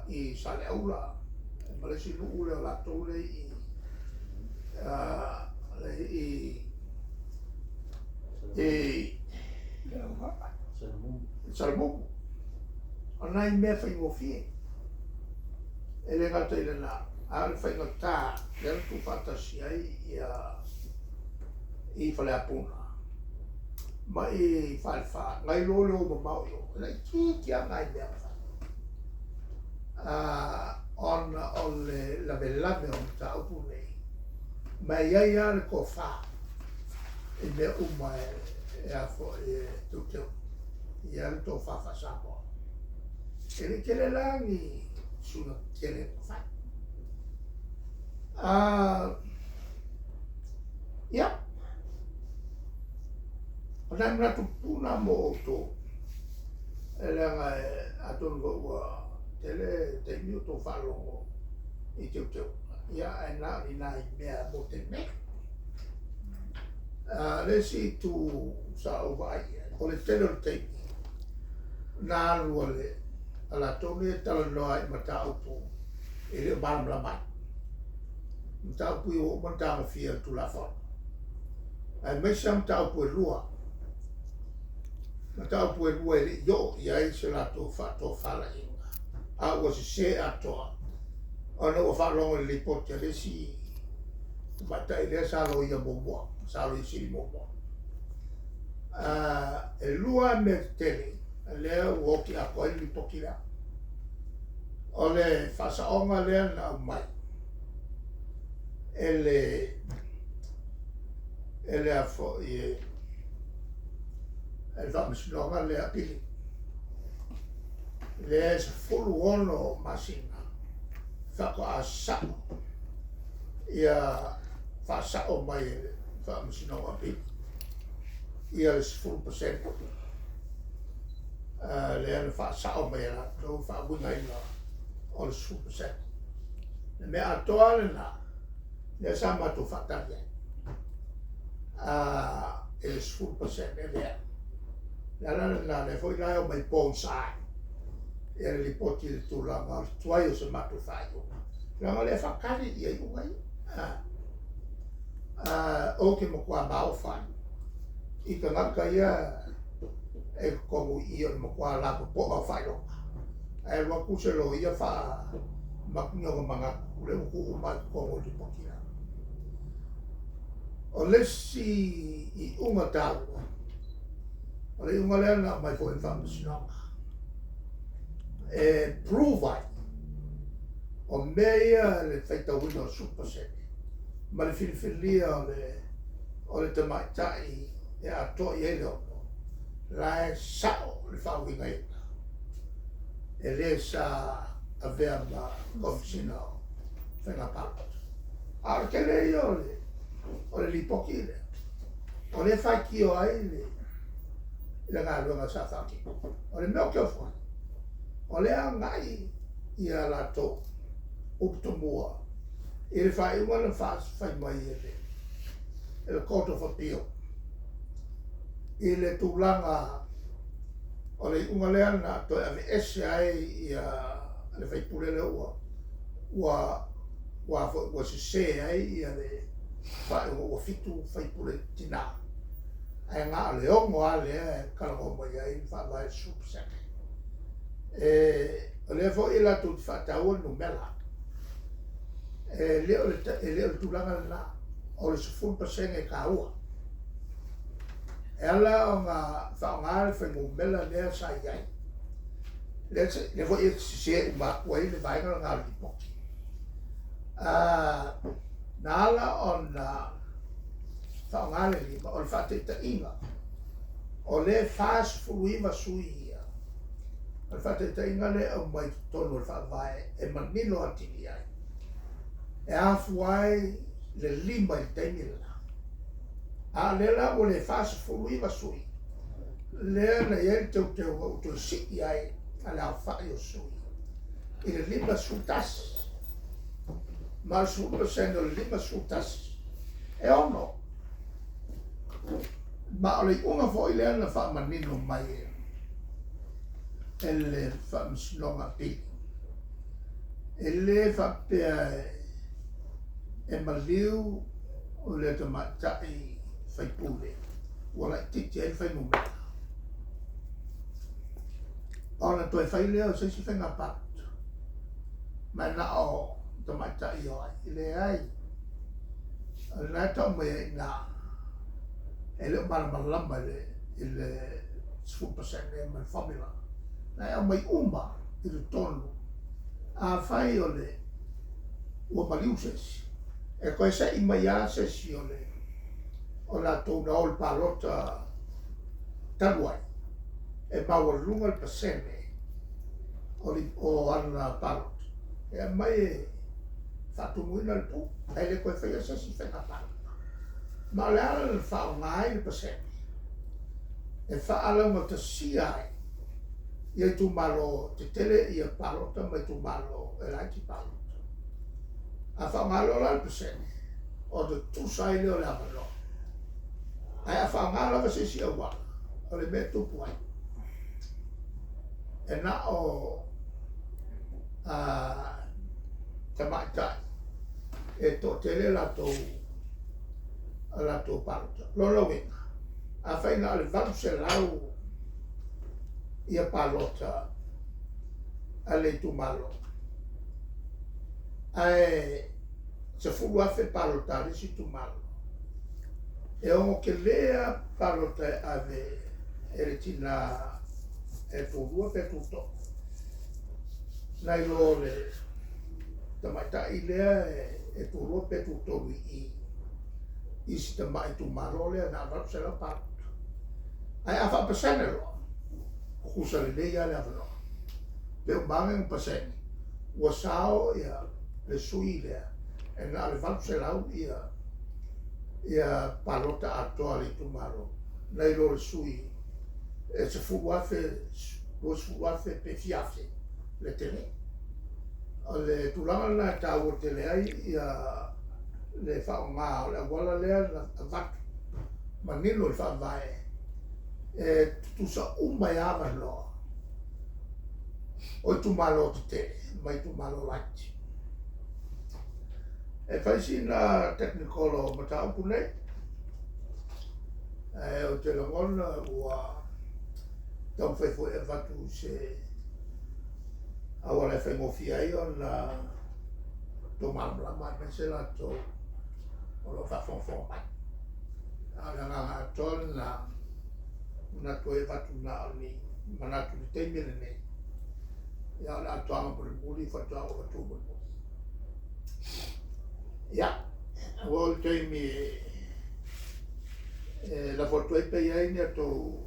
i Saleaula ma le isi nuu lea o latou lea i i i Salamumu. O nai mea faigofie. E le gata i lena, a o le faigata lea na tuufaatasi ai ia i Faleapuna ma i Falefa, nai lo le o mamao i o, e laitiiti lava nai mea na fai. Ona o le lavelave o mataupu nei, ma e i ai lava le tofa i mea uma e a foi e teuteu, e i ai le tofa faa-Samoa. E le i tele la ni suiga tetele na fai. Ia, o nai manatu pupuu na mo outou, e leaga atonu foi ua tele taimi o outou faalogo i teuteuga, ia ae na o ni nai mea mo taimi nei. O le isi itu sa ou vaai i ai, o le tele o le taimi na alu a le a latou nei e talanoa i mataupu e le o malamalama ai. Mataupu ia ua uma ona tagofia e le Tulafono, aemaise lava mataupu e lua, mataupu e lua e le i oo i ai se latou faatofalaiga, a ua sese atoa ona ua faalogo i le lipoti a le isi tamaitai lea sa loia muamua, sa loia sili muamua. E lua lava mea tetele lea ua oti atoa ai le lipoti lea. O le faasaoga lea na aumai e le e le a foi e le Faamasinoga lea Apili, lea e 16 masina faatoa sao ia faasao mai e le Faamasinoga Apili ia le 10% lea na faasao mai e latou faauigaina o le 10%. Le mea atoa lena lea sa matou faatali ai i le 10% lea. O le ala lena lea foi la e omai pogisa ai ia le lipoti i le tulaga o le tuai o se matou faaiuga, leaga o lea e faatali ia iuga ia. Ou te matua maofa ai i tagata ia e i totonu i i o le matua lapopoa o faailoga, ae alu atu se loia faa-avatu ni ona manatu, lea ua tuu uma lava i totonu o le lipoti lea. O le isi iuga taua, o le iuga lea na aumai foi e le Faamasinoga e prove ai o mea ia le faitauina o le 10% ma le filifilia o le o le tamaitai e atoa i ai le ono, la e sao le faauigaina e le sa avea ma Komesina o Faiga Palota. A o le tele ia o le o le lipoti lea, o lea e faitio ai le le galuega sa faatino. O le mea ou te ofo ai, o lea e agai ia latou upu tomua i le faaiuga na fai mai e le e le Court of Appeal i le tulaga o le iuga lea na toe aveese ai ia le faipule lea ua ua ua foi ua sese ai ia le faaiuga ua fitu faipule tina ae na o le ono lava lea e talanoa mai ai le faavae i le 10%. E, o lea foi latou te faataua le numera. E le o le, e le o le tulaga lena, o le 10% e taua. E ala ona faaaoga le fuainumera lea sa i ai, lea, lea foi e sese uma atu ai le vaega lena o le lipoti. Na ala ona faaaoga le lima, o le faataitaiga, o lea e 49 sui ia, o le faataitaiga lea e aumai i totonu o le Faavae e manino atili ai, e afua ai le lima i le taimi lena. A o lea la ua le 49 sui, lea na i ai le teuteuga ua toe sii ai le aofai o sui i le 51. Ma o le 10% o le 51 e ono. Ma o le iuga foi lea na faamanino mai e le Faamasinoga Apili. E le faapea e maliu le tamaitai faipule ua laitiiti ai le fuainumera, ona toe fai lea o se isi faiga palota, ma e na o tamaitai e o ai. E leai, o lena e tau mai ai i ina, e le o malamalama i le 10% ma le formula, na e aumai uma i totonu. Afai o le ua maliu se isi, e toe se'i mai lava se isi o le o latou na o i le palota talu ai, e maualuga le pasene o ana palota, e aumai e faatumuina le pu, ae le toe faia se isi faiga palota. Ma o le ala na faaaoga ai le pasene, e faalaugatasia ai ia itumalo tetele ia palota ma itumalo e laiti palota. A faaaoga loa la le pasene, ona tutusa ai lea o le avanoa. Ae a faaaoga lava se isi auala, o le mea e tupu ai, e na o tamaitai e toatele latou a latou palota. Lona uiga, afai na o le 800 ia palota a le itumalo, ae 10,000 palota a le isi itumalo, e ono tele lava palota e ave e le tina e tulua pe tutolu, nai lo le tamaitai lea e tulua pe tutolu i i i si tamai itumalo lea na o le 800 palota. Ae a faapasene loa, tutusa lelei lava le avanoa. Pe uma ane ona pasene, ua sao ia le sui lea e na o le 800 ia ia palota atoa a le itumalo, nai lo le sui e 10,000, 20,000 pe fia afe le tele. O le tulaga lena e taua tele ai ia le faaaoga o le auala lea na avatu manino i le Faavae e tutusa uma ai lava avanoa o itumalo tetele ma itumalo laiti. E fai sina technical o mataupu nei, ae ou te lagona ua taumafai foi e avatu se auala e faigofie ai ona outou malamalama aemaise latou o lo o faafogafoga mai. A o le agaga atoa lena, manatu ai e avatu na o ni manatu i le taimi lenei, ia o le atoaga mulimuli faatoa ou avatua mulimuli. Ia, ua oo i le taimi e lafo atu ai pe i ai ni a outou.